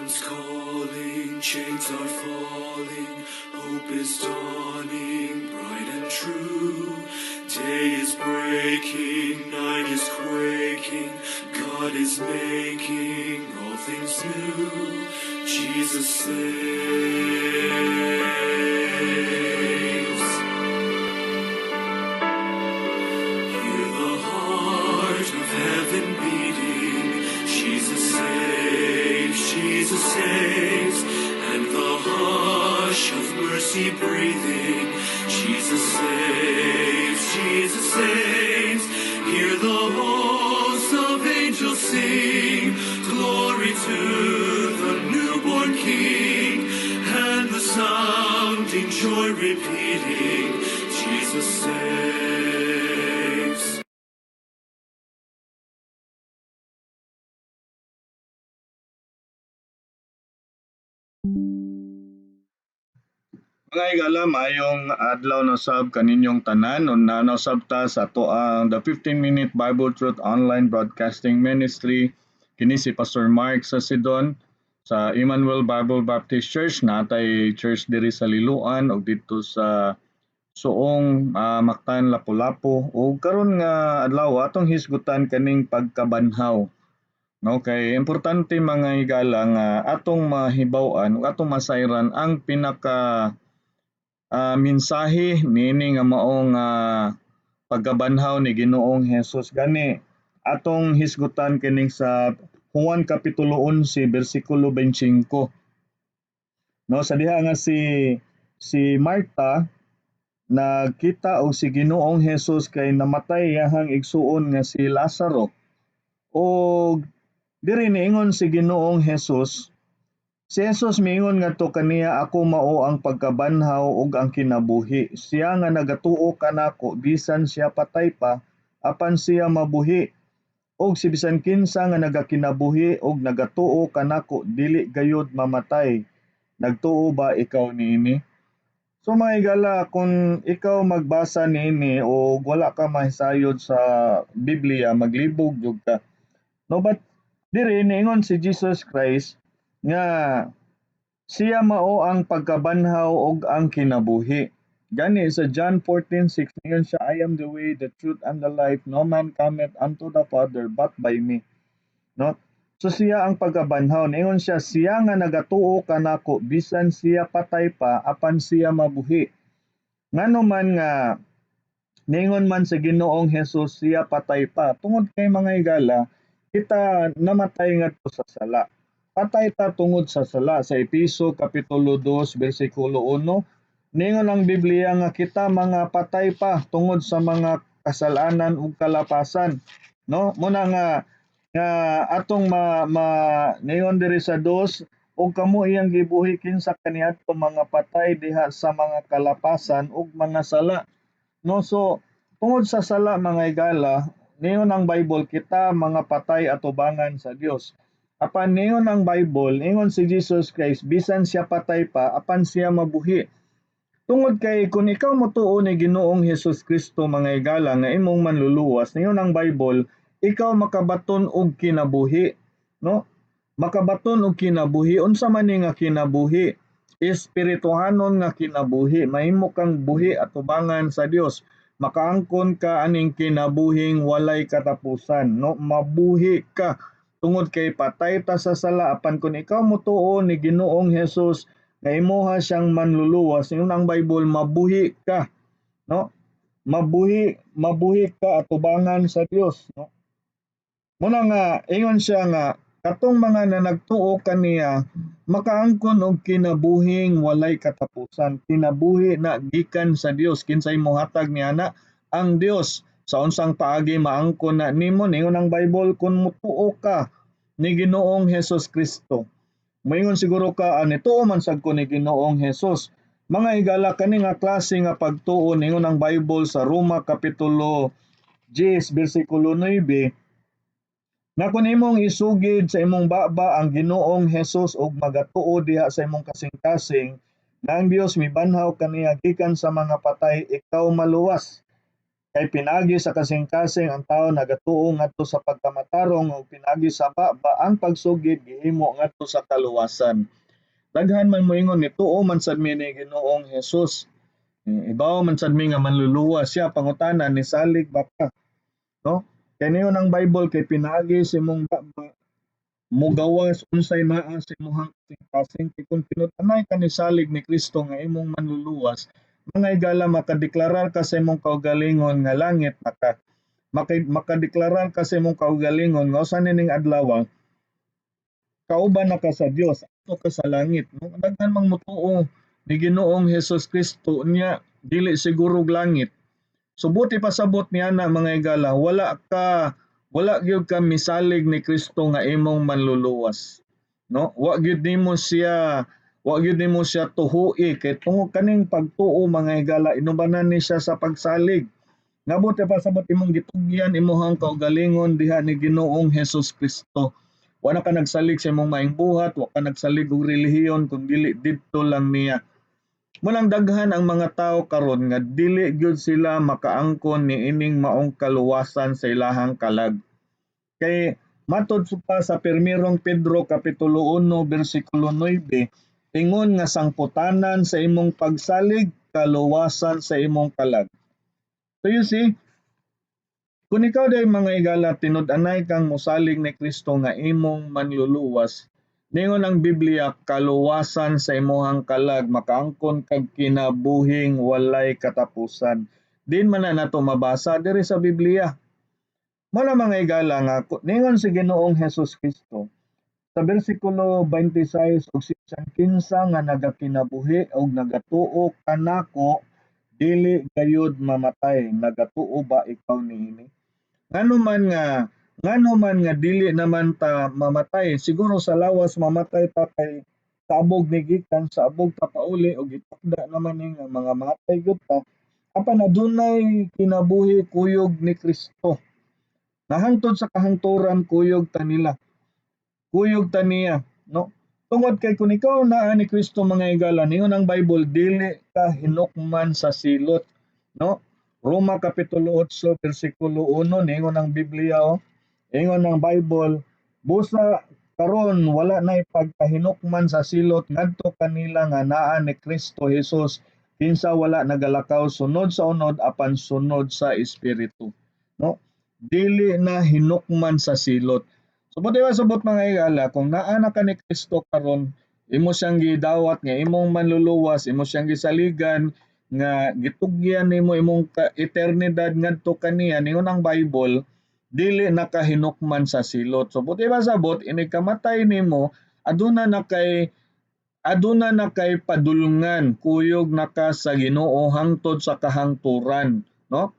Heaven's calling, chains are falling, hope is dawning, bright and true. Day is breaking, night is quaking, God is making all things new. Jesus saves. Hear the heart of heaven beating. Jesus saves, Jesus saves, and the hush of mercy breathing. Jesus saves, Jesus saves. Hear the hosts of angels sing, glory to the newborn King, and the sounding joy repeating, Jesus saves. Mga higala, maayong adlaw na sab kaninyong tanan. Una na sab ta sa atoang the 15-minute Bible Truth Online Broadcasting Ministry. Kini si Pastor Mark Sasidon sa Emmanuel Bible Baptist Church, natay church diri sa Liloan ug didto sa Suong, Mactan, Lapu-Lapu. Ug karon nga adlaw atong hisgutan kaning pagkabanhaw. No, kay importante mga higala nga atong mahibaw-an ug atong masayran ang pinaka mensahe niini nga maong pagkabanhaw ni Ginoong Hesus. Gani atong hisgutan kining sa Juan kapitulo 11 bersikulo 25. No, sa diha nga si Marta nagkita og si Ginoong Hesus kay namatay iyahang igsuon nga si Lazaro. Og diri niingon si Ginoong Hesus, si Jesus miingon ngadto kaniya, ako mao ang pagkabanhaw ug ang kinabuhi. Siya nga nagatuo kanako bisan siya patay pa, apan siya mabuhi. Og si bisan kinsa nga nagakinabuhi og nagatuo kanako dili gayud mamatay. Nagtuo ba ikaw niini? So mga higala, kung ikaw magbasa niini og wala ka mahisayod sa Biblia, maglibog jud ka. No, but diri niingon si Jesus Christ nga siya mao ang pagkabanhaw ug ang kinabuhi. Gani sa John 14:6 niingon siya, I am the way, the truth, and the life. No man cometh unto the Father but by me. No? So siya ang pagkabanhaw. Niingon siya, siya nga nagatuo kanako bisan siya patay pa apan siya mabuhi. Ngano man nga niingon man sa Ginoong Hesus siya patay pa, tungod kay mga higala kita namatay ngadto sa sala. Patay ta tungod sa sala. Sa Epeso kapitulo 2 bersikulo 1, ningon ang Biblia nga kita mga patay pa tungod sa mga kasalanan ug kalapasan. No, muna nga nga atong ma, ma ningon diri sa 2, ug kamo iyang gibuhi kinsa kaniadto mga patay diha sa mga kalapasan ug mga sala. No, so tungod sa sala mga higala, ningon ang Bible kita mga patay atubangan sa Dios. Apan ningon ang Bible, ingon si Jesus Christ bisan siya patay pa apan siya mabuhi. Tungod kay kung ikaw motuo ni Ginoong Hesus Kristo mga higala nga imong manluluwas, ningon ang Bible ikaw makabaton og kinabuhi, no? Makabaton og kinabuhi. Unsa man ni nga kinabuhi? Espirituhanon nga kinabuhi. Mahimo kang buhi atubangan sa Dios. Makaangkon ka aning kinabuhing walay katapusan, no? Mabuhi ka tungod kay patay ta sa sala, apan kung ikaw motuo ni Ginoong Hesus nga imuha siyang manluluwas, ingon ang Bible mabuhi ka, no? Mabuhi, mabuhi ka atubangan sa Dios, no? Muna nga ingon siya nga katong mga nanagtuo kaniya makaangkon og kinabuhing walay katapusan, kinabuhi na gikan sa Dios. Kinsay mohatag niya na? Ang Dios. Sa unsang paagi maangkon na nimo? Ningon ang Bible kun motuo ka ni Ginoong Hesus Kristo. Moingon siguro ka, nituo man sad ko ni Ginoong Hesus. Mga higala, kani nga klase nga pagtuo, ningon ang Bible sa Roma kapitulo 10 bersikulo 9, nga kun imong isugid sa imong baba ang Ginoong Hesus ug magatuo diha sa imong kasing-kasing nga ang Dios mibanhaw kaniya gikan sa mga patay, ikaw maluwas. Kay pinaagi sa kasing-kasing ang tao nagatuo ngadto sa pagkamatarong, ug pinaagi sa baba ang pagsugid gihimo ngadto sa kaluwasan. Daghan man moingon, "Nituo man sad mi ni Ginoong Hesus. Ibaw man sad mi nga manluluwas siya." Pangutana, nisalig ba ka? No? Kay niingon ang Bible, kay pinaagi sa imong baba mugawas unsay naa sa imong kasing-kasing. Kay kung tinud-anay ka nisalig ni Kristo nga imong manluluwas, mga higala, makadeklarar ka sa imong kaugalingon nga langit na ka. Makadeklarar ka sa imong kaugalingon nga usa nining adlaw kauban na ka sa Dios, adto ka sa langit. No? Daghan mang motuo ni Ginoong Hesus Kristo nya dili siguro og langit. So buot ipasabot niya na, mga higala, wala gyud ka misalig ni Kristo nga imong manluluwas. No? Wa gyud nimo siya tuhui kay tungod kaning pagtuo, mga higala, inubanan ni siya sa pagsalig. Nga buot ipasabot, imong gitugyan imong kaugalingon diha ni Ginoong Hesus Kristo. Wa na ka nagsalig sa imong maayong buhat, wa ka nagsalig og relihiyon, kun dili didto lang niya. Munang daghan ang mga tao karon nga dili gyud sila makaangkon niining maong kaluwasan sa ilahang kalag. Kay matod pa sa Primerong Pedro kapitulo 1 bersikulo 9, ingon nga sangputanan sa imong pagsalig, kaluwasan sa imong kalag. So you see, kung ikaw day, mga higala, tinud-anay kang mosalig ni Kristo nga imong manluluwas, ningon ang Biblia, kaluwasan sa imuhang kalag, makaangkon kag kinabuhing walay katapusan. Din man na nato mabasa diri sa Biblia. Mao na, mga higala, nga ningon si Ginoong Hesus Kristo sa bersikulo 26 ug siya, "Kinsa nga nagakinabuhi og nagatuo kanako, dili gayud mamatay. Nagatuo ba ikaw niini?" Ngano man nga dili naman ta mamatay? Siguro sa lawas mamatay ta kay sa abog ni gikan, sa abog ta pauli, og gitakda naman ni nga mga matay gyud ta, apan adunay kinabuhi kuyog ni Kristo. Nahangtod sa kahangturan kuyog ta nila. Kuyog ta niya, no? Tungod kay kung ikaw naa ni Kristo, mga higala, ningon ang Bible, dili ka hinukman sa silot, no? Roma kapitulo 8 bersikulo 1, ningon ang Biblia, oh. Ingon ang Bible, "Busa karon wala nay pagkahinukman sa silot ngadto kanila nga naa ni Kristo Jesus, kinsa wala nagalakaw sunod sa unod apan sunod sa Espiritu." No? Dili na hinukman sa silot. So buot ipasabot, mga higala, kung naa na ka ni Kristo karon, imo siyang gidawat nga imong manluluwas, imo siyang gisaligan nga gitugyan nimo imong eternidad ngadto kaniya, ningon ang Bible, dili na ka hinukman sa silot. So buot ipasabot, inig kamatay nimo, aduna na kay padulngan, kuyog na ka sa Ginoo hangtod sa kahangturan, no?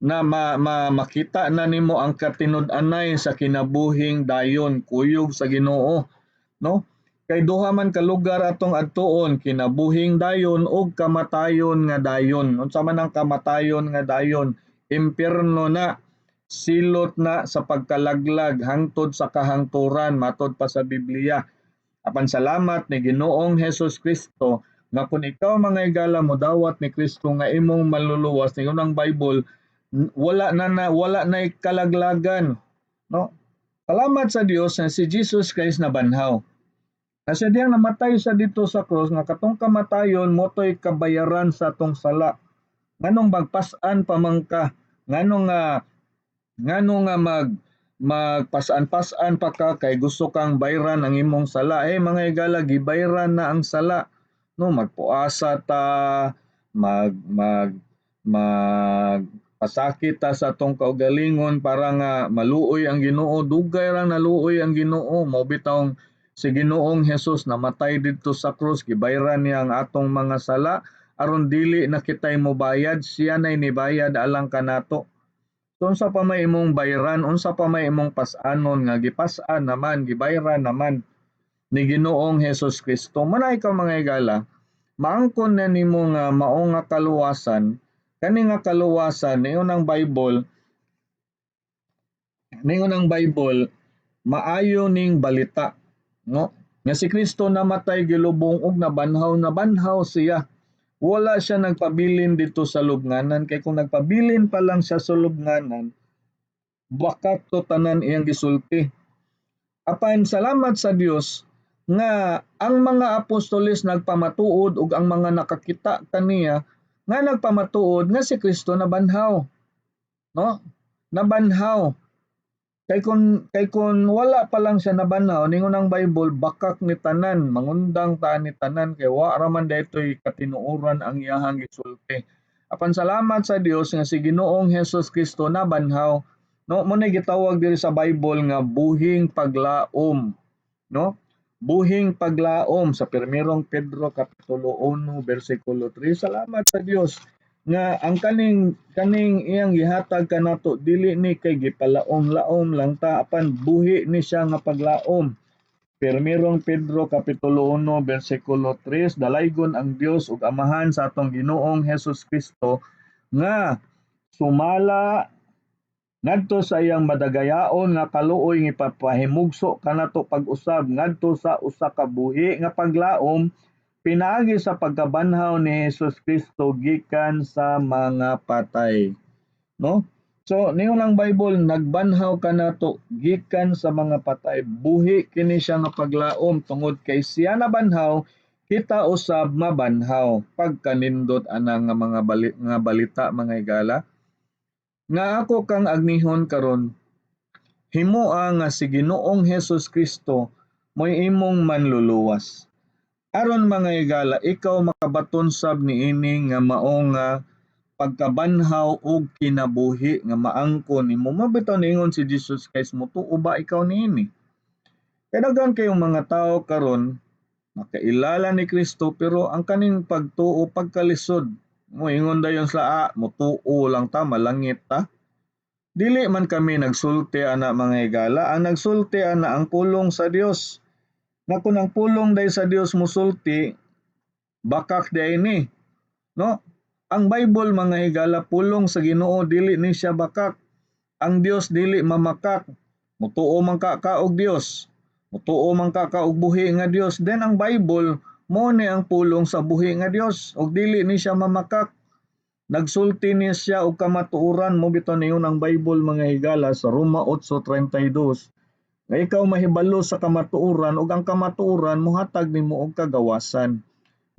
Na ma, ma, makita na nimo ang katinud-anay sa kinabuhing dayon kuyog sa Ginoo, no? Kay duha man ka lugar atong adtuon, kinabuhing dayon ug kamatayon nga dayon. Unsa man ang kamatayon nga dayon? Impierno na, silot na sa pagkalaglag hangtod sa kahangturan, matod pa sa Biblia. Apan salamat ni Ginoong Hesus Kristo nga kung ikaw, mga higala, modawat ni Kristo nga imong manluluwas, ningon ang Bible, wala na kalaglagan, no? Salamat sa Dios nga si Jesus Christ nabanhaw. Kasi diyang namatay siya didto sa cross, nga katong kamatayon mao to'y kabayaran sa atong sala. Nganong magpas-an pa man ka? Ngano nga magpasaan-pasaan pa ka kay gusto kang bayran ang imong sala? Eh, mga higala, gibayran na ang sala. No, magpuasa ta, mag mag mag pasakit ta sa atong kaugalingon para nga maluoy ang Ginoo. Dugay ra naluoy ang Ginoo. Mao bitawng si Ginoong Hesus namatay didto sa krus, gibayran niya ang atong mga sala aron dili na kitay mobayad, siya nay nibayad alang kanato. So unsa pa may imong bayran, unsa pa may imong pas-anon nga gipas-an naman, gibayran naman ni Ginoong Hesus Kristo? Mao na ikaw, mga higala, maangkon na nimo nga mao nga kaluwasan, kani nga kaluwasan, ningon ang Bible, maayo ning balita, no? Nga si Kristo namatay, gilubong ug nabanhaw, nabanhaw siya. Wala siya nagpabilin dito sa lubnganan, kay kung nagpabilin pa lang siya sa lubnganan, bakak to tanan iyang gisulti. Apan salamat sa Dios nga ang mga apostoles nagpamatuod ug ang mga nakakita kaniya nga nagpamatuod nga si Kristo nabanhaw. No? Nabanhaw. Kay kung wala pa lang siya nabanhaw, ningon ang Bible, bakak ni tanan, mangundang ta ni tanan kay wa ra man daytoy katinuoran ang iyahang gisulti. Apan salamat sa Dios nga si Ginoong Hesus Kristo nabanhaw. No, mo na gitawag diri sa Bible nga buhing paglaom, no? Buhing paglaom sa Primerong Pedro kapitulo 1 bersikulo 3. Salamat sa Dios nga ang kaning kaning iyang gihatag kanato dili ni kay gipalaom-laom lang ta, apan buhi ni siya nga paglaom. Primerong Pedro kapitulo 1 bersikulo 3: Dalaygon ang Dios ug Amahan sa atong Ginoong Hesus Kristo nga sumala ngadto sa iyang madagayaon nga kaluoy nga ipapahimugso kanato pag-usab ngadto sa usa ka buhi nga paglaom pinaagi sa pagkabanhaw ni Hesus Kristo gikan sa mga patay, no? So ningon ang Bible, nagbanhaw kanato gikan sa mga patay. Buhi kini siya nga paglaom tungod kay siya nabanhaw, kita usab mabanhaw. Pagkanindot ana nga mga nga balita, mga higala, nga ako kang agnihon karon: himoa nga si Ginoong Hesus Kristo mo'y imong manluluwas. Aron, mga higala, ikaw makabaton sab niini nga mao nga pagkabanhaw ug kinabuhi nga maangkon nimo. Mao bitaw niingon si Jesus Christ, "Mutuo ba ikaw niini?" Kay daghan kayong mga tawo karon nakailala ni Kristo, pero ang kaning pagtuo pagkalisod. Moingon dayon sila, "Ah, mutuo lang ta, malangit ta." Dili man kami nagsulti ana, mga higala. Ang nagsulti ana ang pulong sa Dios. Nga kung ang pulong day sa Dios musulti, bakak day ni. No? Ang Bible, mga higala, pulong sa Ginoo, dili ni siya bakak. Ang Dios dili mamakak. Mutuo man ka ka og Dios. Mutuo man ka ka og buhi nga Dios. Then ang Bible mo ni ang pulong sa buhi nga Dios ug dili ni siya mamakak. Nagsulti ni siya og kamatuoran. Mo bitaw niyon ang Bible, mga higala, sa Roma 8:32 nga ikaw mahibalo sa kamatuoran ug ang kamatuoran mohatag nimo og kagawasan.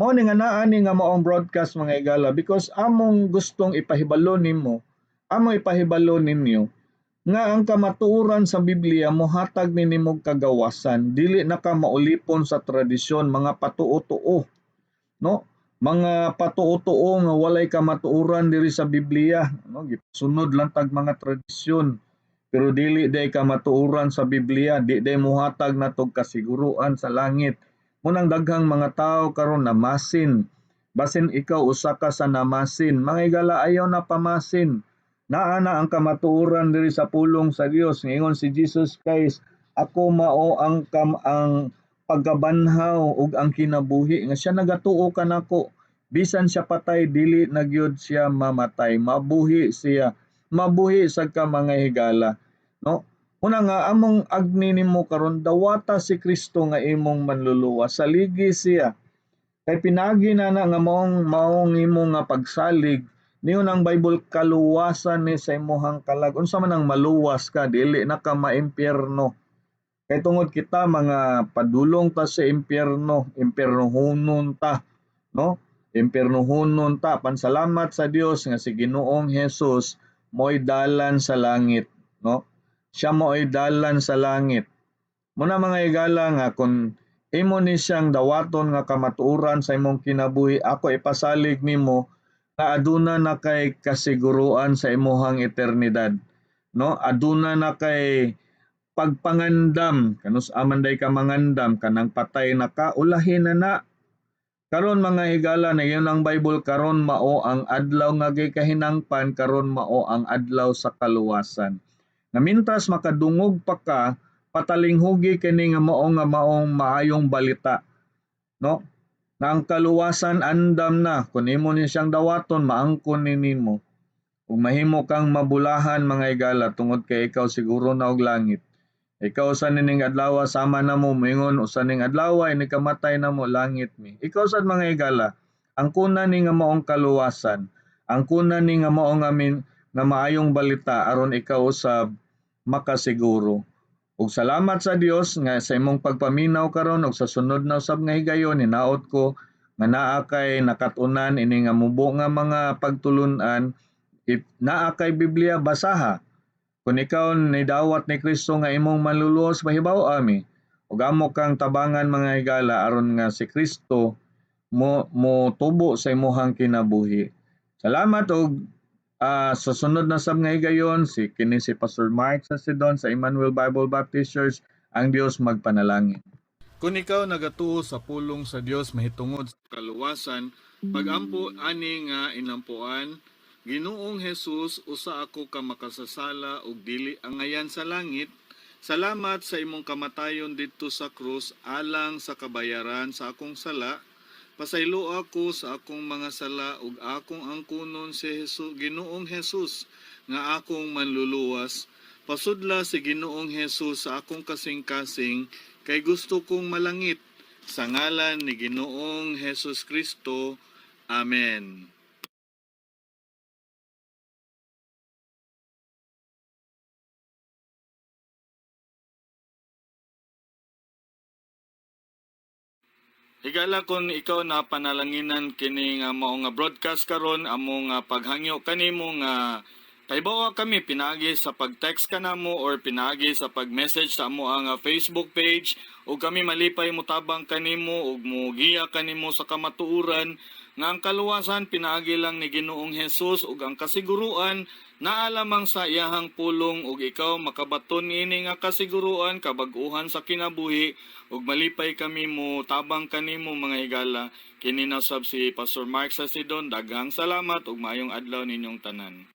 Mao ni nga naa ni nga maong broadcast, mga higala, because among gustong ipahibalo nimo, among ipahibalo ninyo nga ang kamatuoran sa Biblia mohatag ni nimo kagawasan. Dili na ka maulipon sa tradisyon, mga patuo-tuo, no? Mga patuo-tuo nga walay kamatuoran diri sa Biblia, no? Gisunod lang tag mga tradisyon pero dili day kamatuoran sa Biblia, di day mohatag natog kasiguruan sa langit. Munang daghang mga tao karon namasin. Basin ikaw usa ka sa namasin, mga higala, ayaw na pamasin. Naa na ang kamatuoran diri sa pulong sa Dios. Ingon si Jesus Christ, "Ako mao ang pagkabanhaw ug ang kinabuhi, nga siya nagatuo kanako, bisan siya patay, dili na gyud siya mamatay, mabuhi siya." Mabuhi sad ka, mga higala, no? Una nga among agni nimo karon, dawata si Kristo nga imong manluluwas, saligi siya kay pinagi na na nga maong maong imo nga pagsalig. Niyon ang Bible, kaluwasan ni sa imuhang kalag. Unsa man ang maluwas ka, dili na ka maimpyerno. Kay tungod kita mga padulong ta sa impyerno, impyernohonon ta, no? Impyernohonon ta. Pansalamat sa Dios nga si Ginoong Hesus mo'y dalan sa langit, no? Siya mo'y dalan sa langit. Muna, mga higala, nga kung imo ni siyang dawaton nga kamatuoran sa imong kinabuhi, ako ipasalig nimo nga aduna na kay kasiguruan sa imuhang eternidad, no? Aduna na kay pagpangandam kanus aman day ka mangandam kanang patay na ka, ulahin na na karon, mga higala. Na yun ang Bible, karon mao ang adlaw nga gikahinangpan, karon mao ang adlaw sa kaluwasan. Nga mintras makadungog pa ka, patalinghugi kini nga mao nga maong maayong balita, no? Nga ang kaluwasan andam na. Kung imo ni siyang dawaton, maangkon ni nimo ug mahimo kang mabulahan, mga higala, tungod kay ikaw siguro na og langit. Ikaw sa nining adlaw sama na mo moingon, usa ning adlaw ini kamatay na mo, langit mi. Ikaw sad, mga higala. Angkuna ni nga maong kaluwasan. Angkuna ni nga mao nga nga maayong balita aron ikaw usab makasiguro. Ug salamat sa Dios nga sa imong pagpaminaw karon ug sa sunod na usab nga higayon, hinaot ko nga naa kay nakat-unan ini nga mubo nga mga pagtulun-an. If naa kay Biblia, basaha. Kung ikaw nidawat ni Kristo nga imong manluluwas, mahibaw ami ug amo kang tabangan, mga higala, aron nga si Kristo mo mo tubo sa imuhang kinabuhi. Salamat og sa sunod na sab nga higayon. Si kini si Pastor Mark Sasidon sa Emmanuel Bible Baptist Church. Ang Dios magpanalangin. Kung ikaw nagatuo sa pulong sa Dios mahitungod sa kaluwasan, pagampo ani nga inampuan: "Ginoong Jesus, usa ako ka makasasala ug dili angayan sa langit. Salamat sa imong kamatayon didto sa krus alang sa kabayaran sa akong sala. Pasaylo ako sa akong mga sala ug akong angkunon si Jesus, Ginoong Jesus, nga akong manluluwas. Pasudla si Ginoong Jesus sa akong kasing-kasing kay gusto kong malangit. Sa ngalan ni Ginoong Jesus Kristo. Amen." Higala, kung ikaw na panalanginan kini nga mao nga broadcast karon, amo nga paghangyo kanimo nga pahibawa kami pinaagi sa pag-text kanamo or pinaagi sa pag-message sa amo ang Facebook page, ug kami malipay motabang kanimo ug mogiya kanimo sa kamatuoran nga ang kaluwasan pinaagi lang ni Ginoong Hesus ug ang kasiguruan naa lamang sa iyahang pulong, ug ikaw makabaton ini nga kasiguruan, kabag-uhan sa kinabuhi, ug malipay kami mo tabang kanimo, mga higala. Kini na sab si Pastor Mark Sasidon. Daghang salamat ug maayong adlaw ninyong tanan.